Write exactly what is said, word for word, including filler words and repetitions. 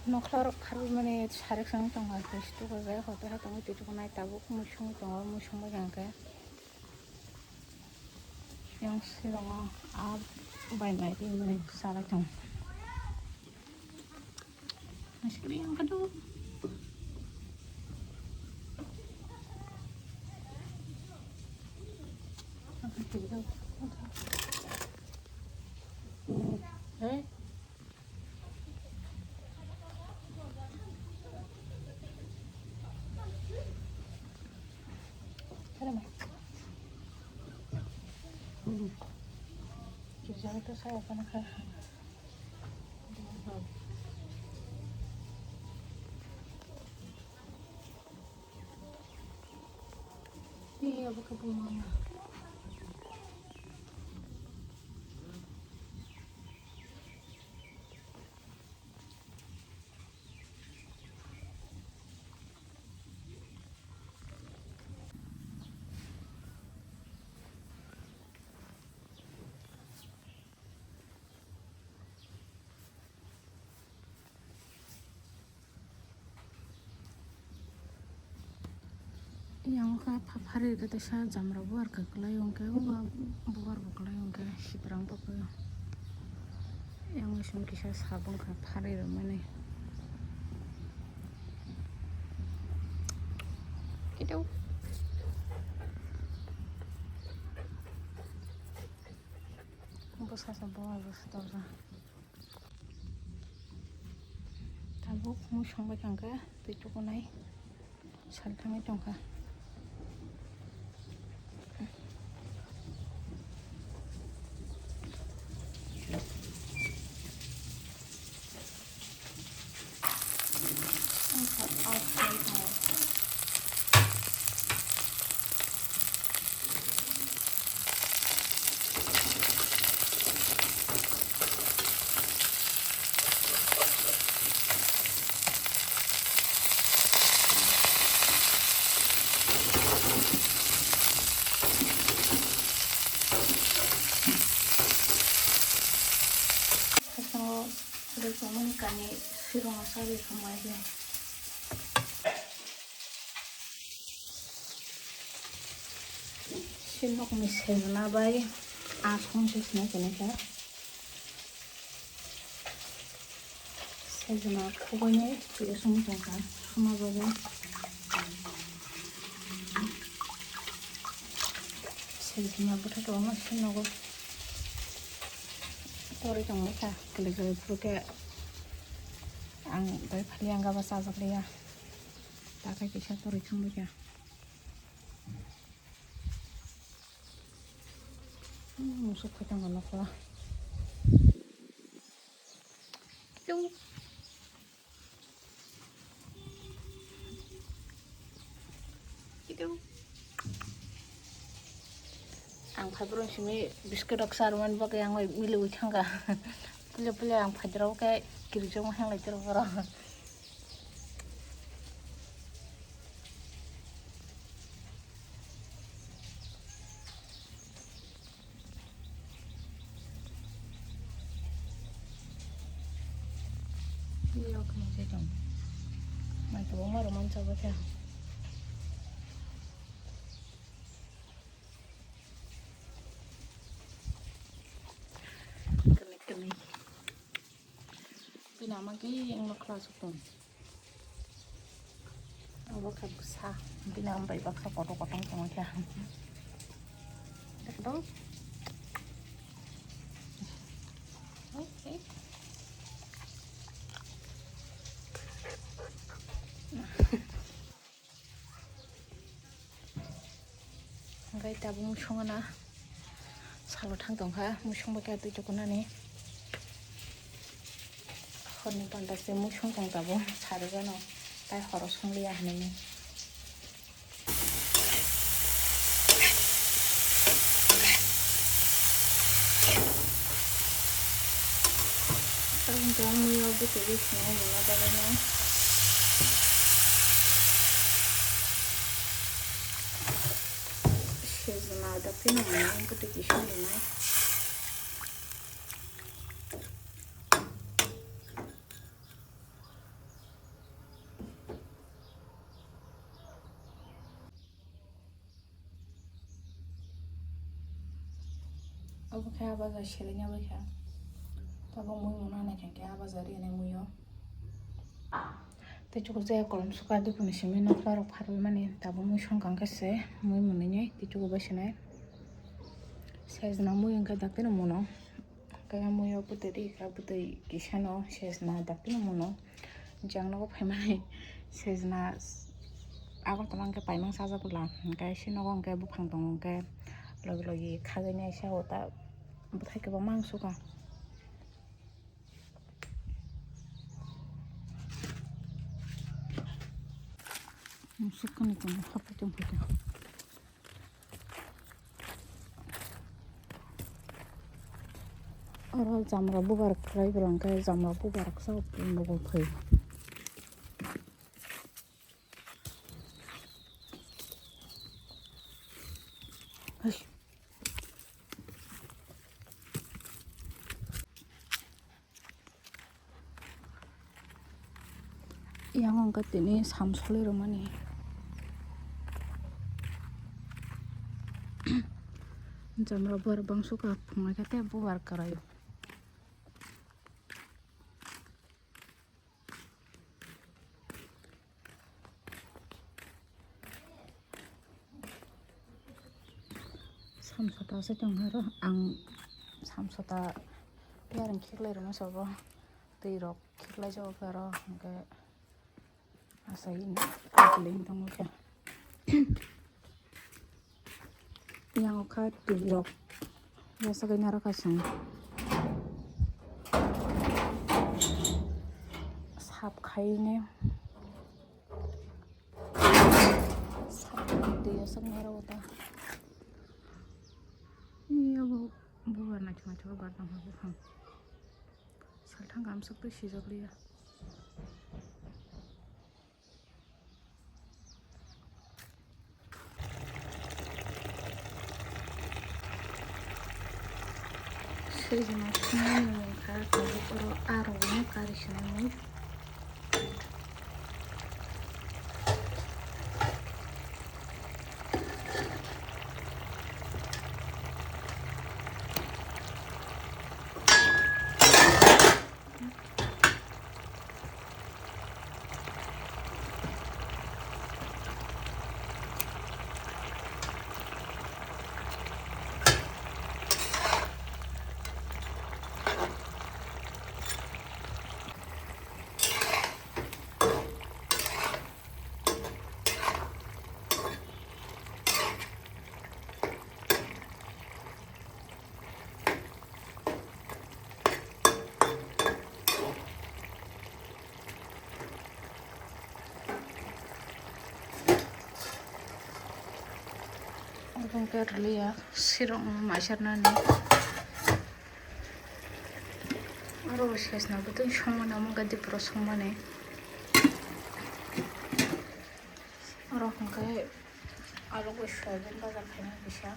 Nokla rok kharwi mani sarek song tongo, hai se tuku bai hoto hai tongo, twi tuku nai tabuk musung tongo, musung bai hwnkhe yang sirongo a bai mai ri mani salai tongo. Masih yang kedua. Eh? Yang kha pha-, phari rw tei sa jamra buar kha kwlai, hwnkhe o buar bo kwlai, hwnkhe sibrang bo kwlai. Yang song kisa sabong kha phari rwmani. Kitu. Bwsa sa buar bwsa torja. Tabuk mui songbai tongkha, twi tukunai sal thangwi tongkha. Kaisango bwswngmani kani sirongma sa rwkha mai khe. Sinokni sejna bai aswng se sinai tongkha. Sejna khugui nai twi aswng tongkha suma bagwi. Sejna bwtha tongo sinogo. Torwi tongmani kha kwlwi kwlwi phuru khe ang bai phali ang gaba chajak liya. Takhai kisa torwi thangbai kha. Hmm, musuk phai tongo nokla. Kitu. Kitu. Ang phaibrung simi biscuit rok charwmani bagwi ang bai miliwi thangkha. Puila puila ang phaidrao khe kirijak ma hanglai tiro borok. Yok, nung se tong. Mai kwbangma rwmani chaba khe. Kwnwi kwnwi. Bini ama khe wngno khwlaichuk tong. Abo khe bwsa. Bini ama bai baksa kotor kotor tongwi khe. Ekdom. Okay. Hwnkhe tabuk musung gana salo thang tongkha, musung bai khe twi tukunani. Horni panda se musung tong tabuk, sari gano tai horo song liya hinwi. Ang tong mui o bwtwi ri swngo muna bagwi no. Sejna da phino mui o bwtwi kisa rinai. Obo khe a bajar seleng ya bai kha. Tabuk mui muna nai khe a bajar ri nai mui o. Tei chukur jaya kolom suka dukun simi nokla rok pharwi mani tabuk mui songkang khe se mui mwnwi nai tei chukur bai se nai. Sejna mui wngkha dakti no muno. Kaya mui o bwtwi ri kha bwtwi kisa no sejna dakti no muno. Jang nogo phaimani sejna Agartala hwnkhe paimang sajak bwla, hwnkhe se nogo hwnkhe buphang tongo, hwnkhe logi logi khagwi nai sa o ta bwthai kwbangma ang sukha. Ang sukkani tongo hapui tongphai kha. Oro jamra bubar kwlai borok hwnkhe jamra bubar kisa nogo phai. Yang wngkha tini samsoli rwmani. Jamra bubar bangso kha phunai khe tei bubar kwraio. Samsota se tong haro ang samsota yareng khiklai rwma sobo twi rok khiklai jago khe aro hwnkhe asai ni khiklai tongmo khe. Yang kha twi rok yasagwi narwkha chwng sap khaine. Sakni twi aswk narwo ta. Iya bo bubar naithok naithok bar tongkha buphang. Salthang kamswk twi sijak liya. Sejna swnamwi mung kha oro aroni kari swnamwi. Obo hwnkhe rwliya sirok maisarnani. Aro bo sesna bwtwi songmani omo gadi pura songmani. Oro hwnkhe alok bai soyabin bajar khaina kisa.